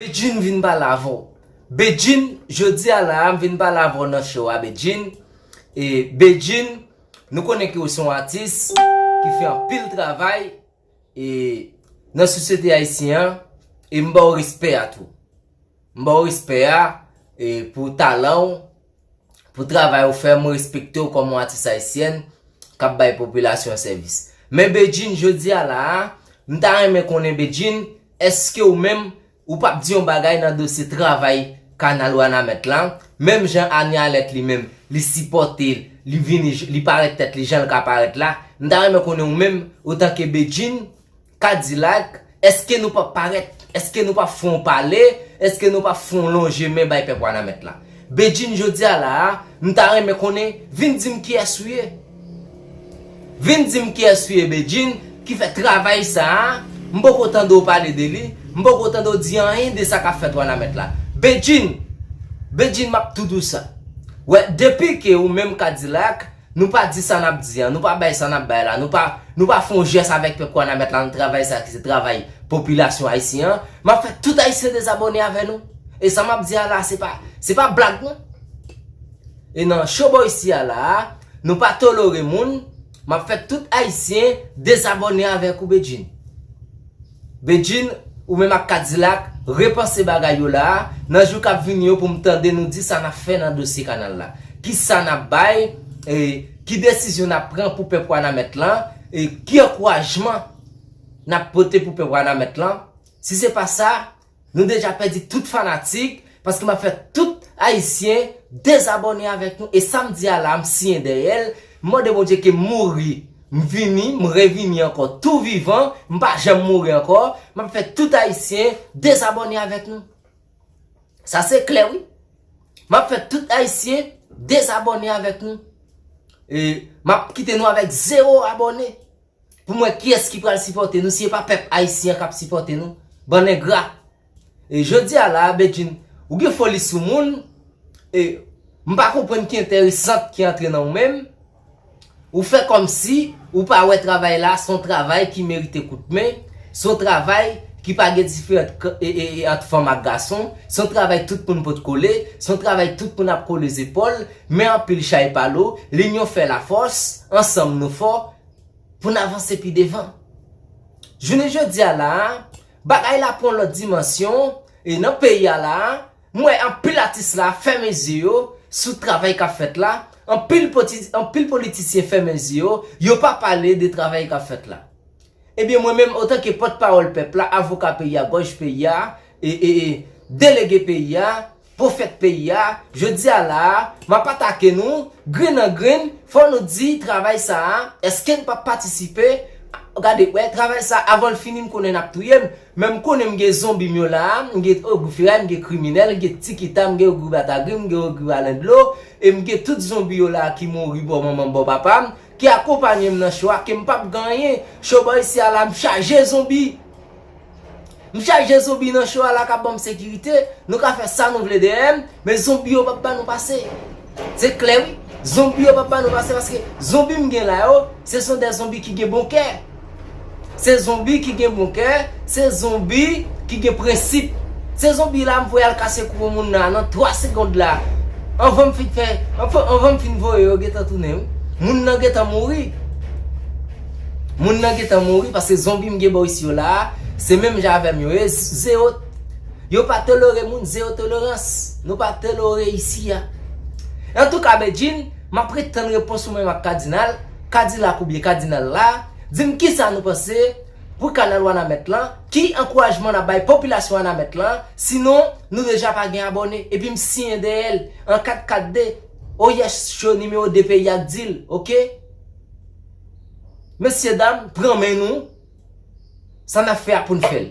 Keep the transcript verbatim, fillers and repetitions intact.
Bedjine vin pale avè w. Bedjine, jodi a la a, m vin pale avè w nan show a, Bedjine. E Bedjine, nou konnen ke w se yon atis ki fè anpil travay e nan sosyete ayisyen an, e m ba w respè a tou. M ba w respè a e pou talan w, pou travay ou fè, mwen respekte w kòm yon atis ayisyèn k ap bay popilasyon an sèvis. Men Bedjine, jodi a la a, m ta renmen konnen Bedjine, èske ou menm, ou p ap di yon bagay nan dosye travay kanal Wanament la, menm jan Anie Alerte li menm, li sipòte l, li vini, li parèt tèt li jan l ka parèt la, m ta renmen konnen ou menm, otanke Bedjine, Kadilak, èske nou p ap parèt? Èske nou p ap fè yon pale? Èske nou p ap fè yon lonje men bay pèp Wanament la? Bedjine, jodi a la a, m ta renmen konnen, vin di m kiyès ou ye. Vin di m kiyès ou ye, Bedjine, ki fè travay sa a, m poko tande w pale de li, m poko tande w di anyen de sa k ap fèt Wanament la. Bedjine, Bedjine, m ap tou di w sa. Wè, depi ke ou menm Kadilak, nou pa di sa n ap di a, nou pa bay sa n ap bay la, nou pa, nou pa fè yon jès avèk pèp Wanament la nan travay sa ki se travay popilasyon ayisyen an. M ap fè tout ayisyen dezabòne avè nou. E sa m ap di a la, se pa, se pa blag non. E nan showboy isi a la a, nou pa tolere moun, m ap fè tout ayisyen dezabòne avèk ou, Bedjine. Bedjine, ou menm ak Kadilak, repanse bagay yo la a, nan jou k ap vini yo pou m tande nou di sa n ap fè nan dosye kanal la. Kisa n ap bay, e, ki desizyon n ap pran pou pèp Wanament lan, e, ki ankourajman n ap pote pou pèp Wanament lan. Si se pa sa, nou deja pèdi tout fanatik, paske m ap fè tout ayisyen dezabòne avèk nou. E sa m di a la, m siyen dèyè l, m mande Bondye ke m mouri, m vini, m revini ankò tou vivan, m pa janm mouri ankò, m ap fè tout ayisyen dezabòne avèk nou. Sa se klè wi. M ap fè tout ayisyen dezabòne avèk nou. E m ap kite nou avèk zewo abòne. Pou m wè kiyès ki pral sipòte nou, si e pa pèp ayisyen an k ap sipòte nou. Bann engra. E jodi a la a, Bedjine, ou gen foli sou moun, e m pa konprann ki enteresan ki antre nan ou menm. Ou fè kòmsi ou pa wè travay la, se yon travay ki merite kout men, se yon travay ki pa gen diferans k-, e, e, e, ant fanm ak gason, se yon travay tout moun pot kole, se yon travay tout moun ap kole zepòl, men anpil chay pa lo, linyon fè lafòs, ansanm nou fò, pou n avanse pi devan. Jounen jodi a la a, bagay la pran lòt dimansyon, e nan peyi a la a, m wè anpil atis la fèmen zye yo sou travay k ap fèt la, anpil poti-, anpil politisyen fèmen zye yo, yo pa pale de travay k ap fèt la. Ebyen, mwen menm, otanke pòtpawòl pèp la, avoka peyi a, gòj peyi a, e, e, e, delege peyi a, pwofèt peyi a, jodi a la a, m ap atake nou, grenn an grenn, fò nou di travay sa a, èske n p ap patisipe? Gade, wè, travay sa a, avan l fini, m konnen n ap touye m, men m konnen m gen zonbi m yo la a, m gen ogri feray, m gen kriminèl, m gen tikita, m gen ogri batagri, m gen ogri alendlo, e m gen tout zonbi yo la a ki mouri bò manman m, bò papa m, ki akonpanye m nan cho a, ke m p ap gen anyen. Cho bò isi a la, m chaje zonbi. M chaje zonbi nan cho a la k ap ban m sekirite. Nou ka fè sa nou vle dèyè m, men zonbi yo p ap ba nou pase. Se klè wi. Zonbi yo p ap ba nou pase paske zonbi m gen la yo, se son de zonbi ki gen bon kè. Se zonbi ki gen bon kè, se zonbi ki gen prensip. Se zonbi la m voye al kase kou moun nan nan twa segond la. Anvan m fin fè, anvan, anvan m fin voye yo gentan tounen wi. Moun nan gentan mouri. Moun nan gentan mouri paske zonbi m gen bò isi yo la, se menm jan avè m yo ye, zewo. Yo pa tolere moun, zewo tolerans. Nou pa tolere isi a. Antouka, Bedjine, m ap ret tann repons ou menm ak Kadinal, Kadilak oubyen Kadinal la, di m kisa nou panse pou kanal Wanament lan, ki ankourajman n ap bay popilasyon Wanament lan, sinon nou deja pa gen abòne, epi m siyen dèyè l an kat kat de, Oyès Cho nimewo de peyi a k di l, oke? Mesye dam, pran men nou, sa n ap fè a pou n fè l.